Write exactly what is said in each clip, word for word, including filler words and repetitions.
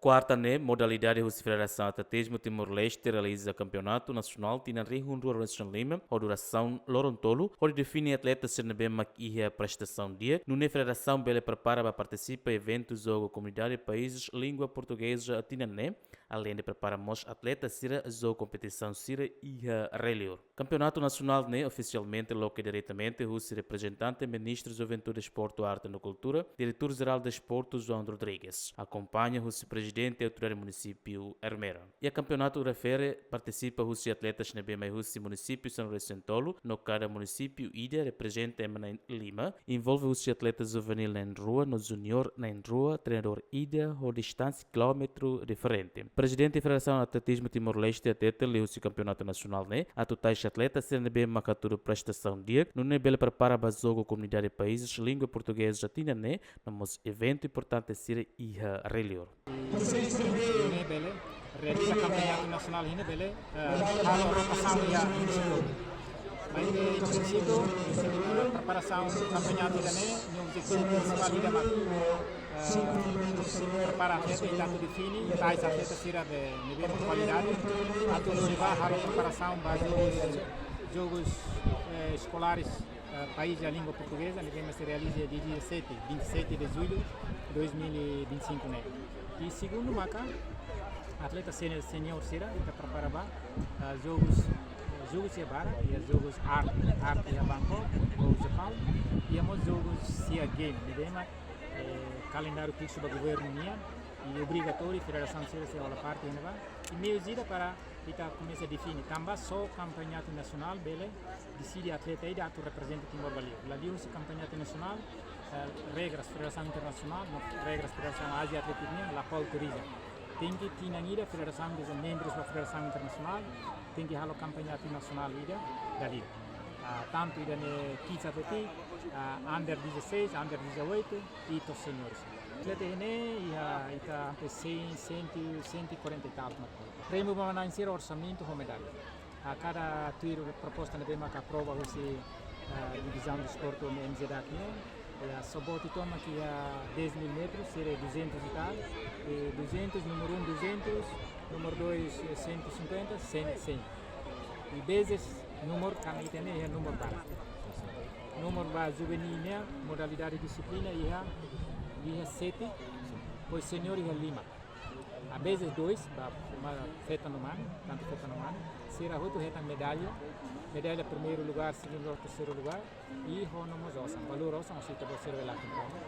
Kuarta ne'e, modalidade husi Federasaun Atletizmu Timor-Leste realiza Kampeonatu Nasionál tinan rihun rua ruanulu-resin-lima, ho durasaun loron tolu, hodi define atleta sira ne'ebé mak iha prestasaun di'ak, nune'e federasaun bele prepara ba partisipa eventu jogu komunidade países língua portugeza tinan ne'e, aleinde prepara mós atleta sira jogu kompetisaun sira iha rai-liur. Kampeonatu Nasionál ne'e ofisialmente loke diretamente husi reprezentante Ministru Juventude, Desportu, Arte no Kultura, Diretór Jerál Desportu João Rodrigues. Akompaña husi Prezidente Autoridade Munisípiu Ermera. Iha kampeonatu refere partisipa husi atletas ne'ebé mai husi munisípiu sanulu-resin-tolu, no kada munisípiu ida reprezenta ema na'in-lima, envolve husi atleta juvenil na'in-rua no juniór na'in-rua, treinadór ida ho distánsia kilómetru diferente. Prezidente Federasaun Atletizmu Timor-Leste hateten liuhusi Kampeonatu Nasionál ne'e, atu taixe atleta sira ne'ebé mak hatudu prestasaun di'ak, nune'e bele prepara ba jogu komunidade países língua portugeza tinan ne'e, no mós eventu importante sira iha rai-liur. Nune'e bele realiza Kampeonatu Nasionál ne'e bele, eh, halo rotasaun iha munisípiu. Maibé, em princípio, preparasaun kampeonatu ida-ne'e, nia objetivu prinsipál ida mak, eh, prepara atleta i atu define, taixe atleta sira ne'ebé kualidade, atu lori ba halo preparasaun ba jogus, jogus, eh, eskolares, eh, país da língua portuguesa, ne'ebé mak sei realiza dia dezassete, vinte e sete de julho de dois mil e vinte e cinco ne'e. I segundu maka, atleta seni-, seniór sira, ita prepara ba, ah, jogus, jogus iha barak, iha jogus arte, arte iha Bangkok, ho Japaun, iha mós jogus SEA Games, ne'ebé mak, eh, kalendáriu fiksu ba governu nian, i obrigatóriu federasaun sira sei hola parte iha ne'ebá, i meius ida para ita komesa define, tanba só Kampeonatu Nasionál bele deside atleta ida atu reprezenta Timor ba li'ur. La liuhusi Kampeonatu Nasionál, eh, regras Federasaun Internasionál, no regras Federasaun Ázia Atlétiku nian, la autoriza. Tenke tinan ida federasaun, dezen membrus ba Federasaun Internasionál, tenke halo Kampeonatu Nasionál ida dali. Ah, tantu ida-ne'e kids atletik, ah, under dezasseis, under dezoito, i to'o seniores. Atleta ne'e iha, ita hampir cem, cem, cento e quarenta e tal, mak. Prémiu ba manán sira, orsamentu ho medalla. A kada tuir proposta ne'ebé maka aprova husi, ah, Divizaun Desportu M J D A C nian, iha só boot uitoan mak iha dez mil metros, sira duzentos e tal, e duzentos, númeru um duzentos, númeru dois, eh, cento e cinquenta, cem, cem. I vezes númeru, karena ita-nia iha númeru barak. Númeru ba juvenil nian, modalidade dixiplina iha, iha sete, depois seniór iha lima. A vezes dois, ba, ba feto no mane, tantu feto no mane. Sira hotu hetan medalla. Medalla primeiru lugár, segundu, terseiru lugár. I ho númeru osan, valór osan, osan ita-boot sira bele akompaña.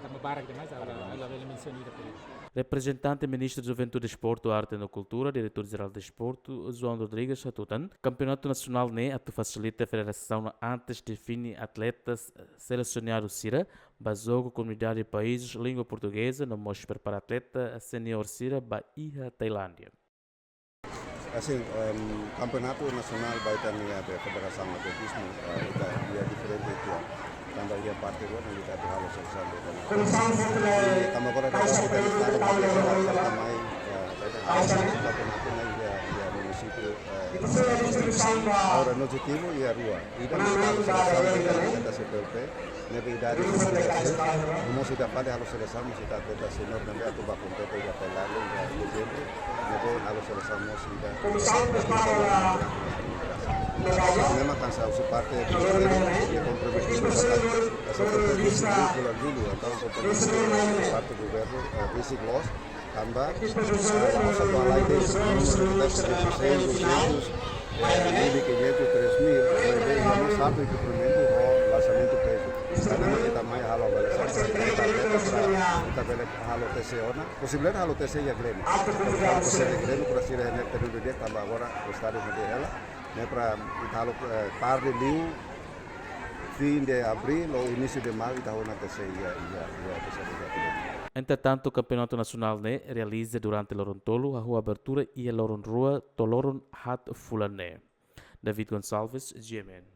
Tanba barak demais, agora, agora bele mensiona ida por ida. Reprezentante Ministru Juventude, Desportu, Arte no Kultura, Diretór Jerál Desportu, João Rodrigues, hatutan, Kampeonatu Nasionál ne'e atu fasilita federasaun antes define atletas selesionadu sira ba jogu komunidade países língua portugeza, no mós prepara atleta seniór sira ba iha Tailándia. Assim, em, Kampeonatu Nasionál ba ita-nia be Federasaun Atletizmu, eh, ita iha diferente tiha. Tanba iha parte rua, ne'e ita atu halo selesaun be. E tanba agora ita iha estadu, ita mai, eh, ita halo kampeonatu ne'e iha, iha munisípiu, eh, agora objetivu iha rua. Ida mak halo selesaun be, ita C P L P. Ne'ebé idade, no mós ita fali halo selesaun, mós ita atleta seniór ne'ebé atu ba kompete iha Tailándia, iha dezembru, ne'ebé halo selesaun mós ita. Memang kan sa husi parte, iha komprometidu, asa kompetisi bulan jullu, entaun komprometidu parte governu, eh, basic laws, tanba, eh, ha'u satu alai de'it, númeru de seiscentos, eh, mil e quinhentos, três mil, ne'ebé iha mós satu instrumentu ho lansamentu pezu. Karena ita mai halo avaliasaun, ita bele, ita bele halo T C ona, posibilidade halo T C iha Grêmio. Halo T C iha Grêmio, para sira iha períodu di'ak, tanba agora estadu ne'e hela, ne'e para ita halo, eh, tarde liu, fim de abril ou início de maio, ita halo ona T C iha, iha, iha, T C iha. Entretantu, Kampeonatu Nasionál ne'e realiza durante loron tolu, hahú abertura iha loron rua to'o loron haat fulan ne'e. David Gonçalves, G M N.